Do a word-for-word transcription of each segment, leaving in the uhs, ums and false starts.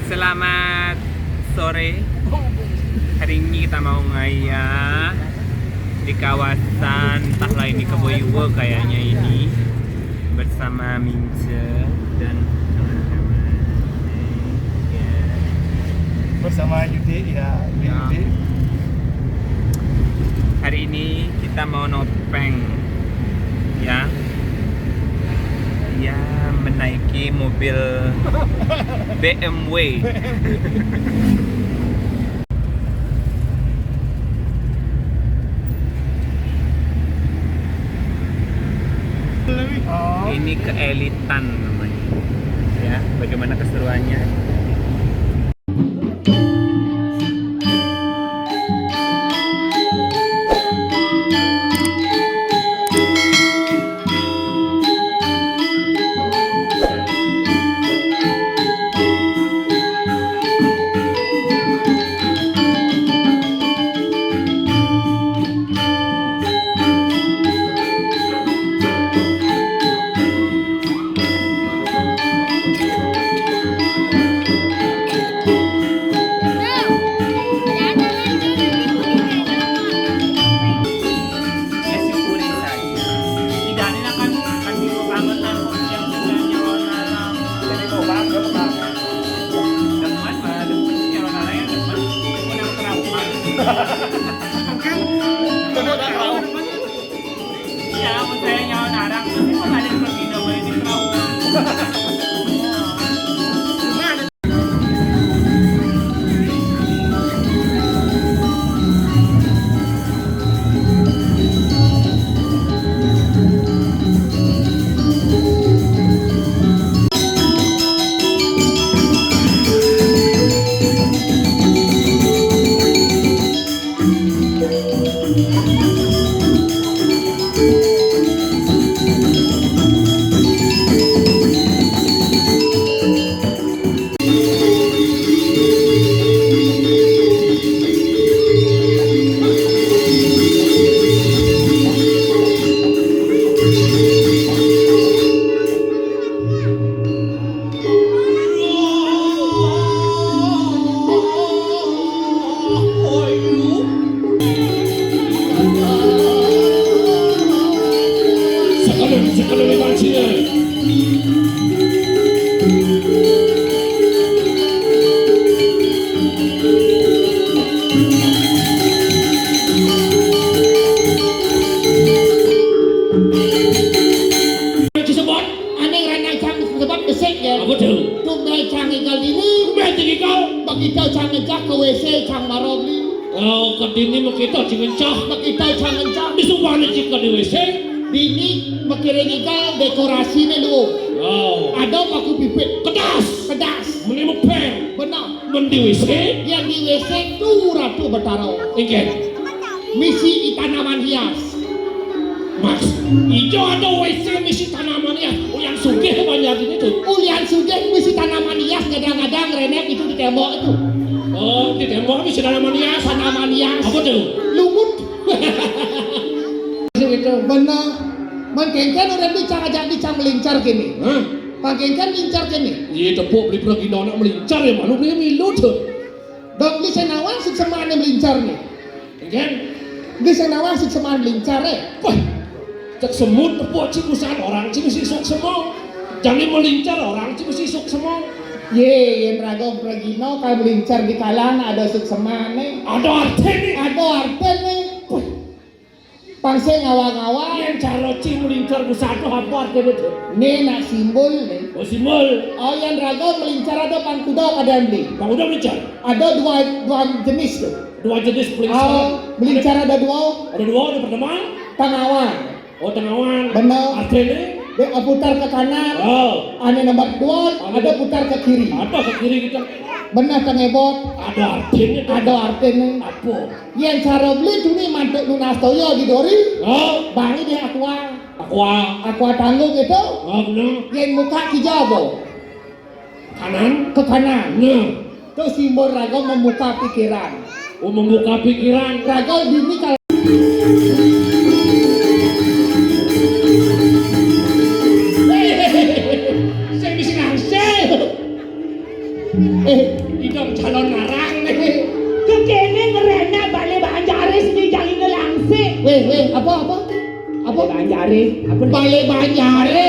Selamat sore. Hari ini kita mau ngayah di kawasan, entahlah ini Kebo Iwa kayaknya ini, bersama Mince dan teman-teman. Ya. Bersama Yudi, ya, Yudi. Hari ini kita mau nopeng, ya, ya, menaiki mobil B M W. Ini keelitan namanya. Ya, bagaimana keseruannya? Iya, mun saya nyawa narang, terus mau balik pergi nggak boleh di perahu. Disebut aning ranang cang sebab besik ya. Apa tu? Tumbai cang igal dini. Tumbai cang igal. Makita cang ngejak ke W C cang maro beli. Oh, ke dini makita cang ngejak. Makita cang ngejak. Di sumpah ni cik di W C. Dini makiring igal dekorasi ni lu. Oh. Ada paku pipit. Kedas. Kedas. Meni mepeng. Benar. Meni W C. Yang di W C tu Ratu Betara. Inggih. Misi tanaman hias. Mas, ijo ada W C misi tanaman ya. Ulian sugih banyak ini tuh. Ulian sugih misi tanaman hias, kadang-kadang renek itu di tembok itu. Oh, di tembok misi tanaman hias. Tanaman hias. Apa tuh? Lumut. Gitu. Benar. Mangkengken orang di cang ajak di cang melincar kini. Hah? Mangkengken lincar kini. Iya, tepuk beli pergi nak melincar ya, malu beli milu tuh. Dok di senawan sukseman melincar nih. Kan? Di sana wah sukseman melincar, eh. Wah, cek semut tepuk cik usahan orang cik mesti suksema. Jangan melincar orang cik mesti suksema. Ye, yen raga pragina kal melincar di kalangan ada sukseman, eh. Ada artine. Ada artine. Wah. Pang sing ngawang-ngawang. Yen cara cik melincar usaha tu apa artine tu? Ne nak simbol ne. Oh, simbol. Oh, yen raga melincar ada pang kuda kadang beli. Pang kuda melincar. Ada dua, dua jenis tu. Dua jenis melincar. Oh, melincar ada dua. Ada dua, ada pertama. Tengawan. Oh, tengawan. Benar. Artine? Dia putar ke kanan. Oh. Ane nomor dua, ada putar ke kiri. Ada ke kiri kita. Benar tengah bot. Ada artinya. Ada artinya. Apa? Yang cara beli tu ni mantuk nunas toyo di dori. Oh. Bangi dia aqua. Aqua. Aqua tanggung itu. Oh, benar. Yang muka hijau bo. Kanan? Ke kanan. Nah. Terus simbol raga membuka pikiran. Oh, membuka pikiran. Raga bini kalau Sing misi langsing. Eh, idong calon narang nih. Kekene ngerena bale banjare sini jangine langsing. Weh, weh, apa, apa? Apa? Banjare. Apa nih? Bale Banjare.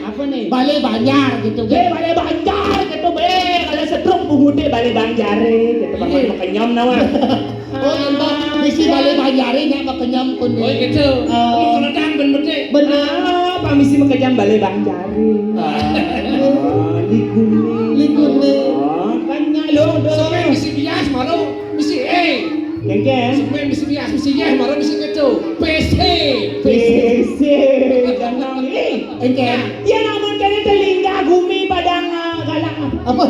Apa nih? Bale Banjar gitu. Be, bale Banjar gitu, be. Kalau setruk bungude bale Banjare gitu. Iya. Bang kenyam nawa. Oh, entah misi bale Banjare nyak kenyam pun. Oh, gitu. Eh. Mau keledang ben betik. Benar. Ah, apa misi kenyam bale Banjare? Ah. Ah, likune. Likune. Ah, kan nyak lo, do. Sampai misi bias malu, misi eh. Kengkeng. Sampai misi bias, misi eh, malu misi keco. P C. P C. Jangan. Eh, Engke. Ya namun kene telinga gumi padang, ah, galang. Apa?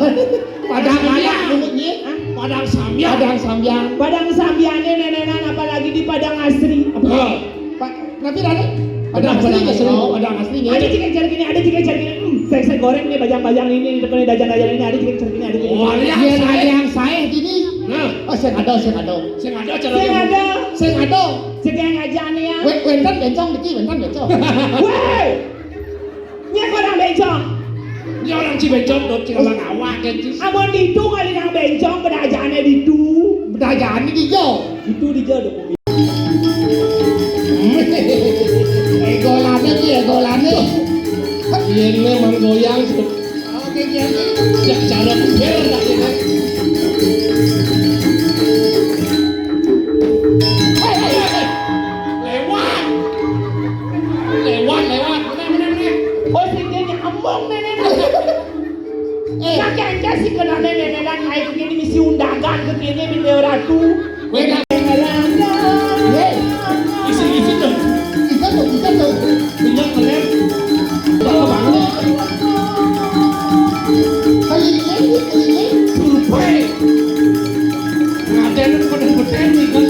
Padang galang. Hah? Padang sambian. Padang sambian. Padang sambiane nenenan apalagi di padang asri. Apa? Oh. Pa-, tapi ada padang asri nggak sih? Oh, padang asri nggak? Ada juga cari gini, ada juga cari gini. Hmm, saya, saya goreng nih bajang-bajang ini, ini dajan-dajan ini, ada juga cari gini, ada juga. Oh, iya, yang saya gini. Nah. Oh, saya ada, saya ada. Saya ada, saya ada. Saya ada. Saya ada. Saya ada. Weh, wenten bencong niki, wenten bencong. Weh! Nyek orang bencong. Ini orang Cibencong, dot Cikalangawang, kan, Ci? Amun ditu kali nang bencong, bedajane ditu. Bedajane dijo. Ditu dijo, do. Egolane ki, egolane. Yen memang goyang, oke, oke, oke. Jak cara pikir, tak ya. Hei, hei, hei, hei. Lewat. Lewat, lewat. Meneh, meneh, meneh. Oh, sing dia nyambung, nenek. Eh. Kakek aja sih kenal nenek, nenek naik ke sini misi undangan ke sini, bini ratu. Weh, dah. Hei. Isi, isi tuh. Isi tuh, isi tuh. Tinggal ngeliat. Bapak bangun. Keliling, keliling. Survei. Ngaten pada beten nih, kan.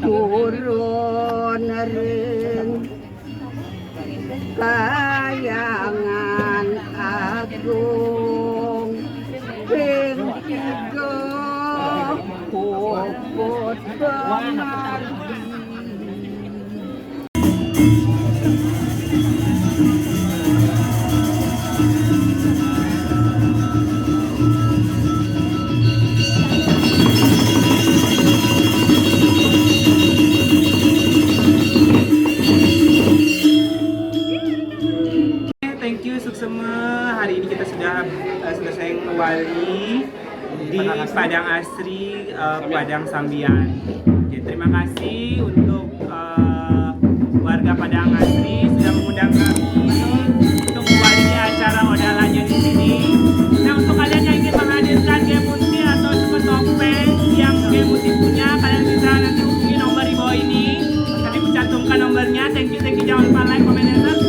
Turun ring Kahyangan Agung ping tiga, puput pamargi. Thank you, suksema. Hari ini kita sudah, eh, selesai ngewali di Padang Asri, eh, Padang Sambian. Oke, terima kasih untuk, eh, warga Padang Asri sudah mengundang kami untuk mewali acara Odalannya di sini. Nah, untuk kalian yang ingin menghadirkan Ge Muti atau juga topeng yang Ge Muti punya, kalian bisa nanti hubungi nomor di bawah ini. Kami mencantumkan nomornya. Thank you, thank you. Jangan lupa like, comment, dan subscribe.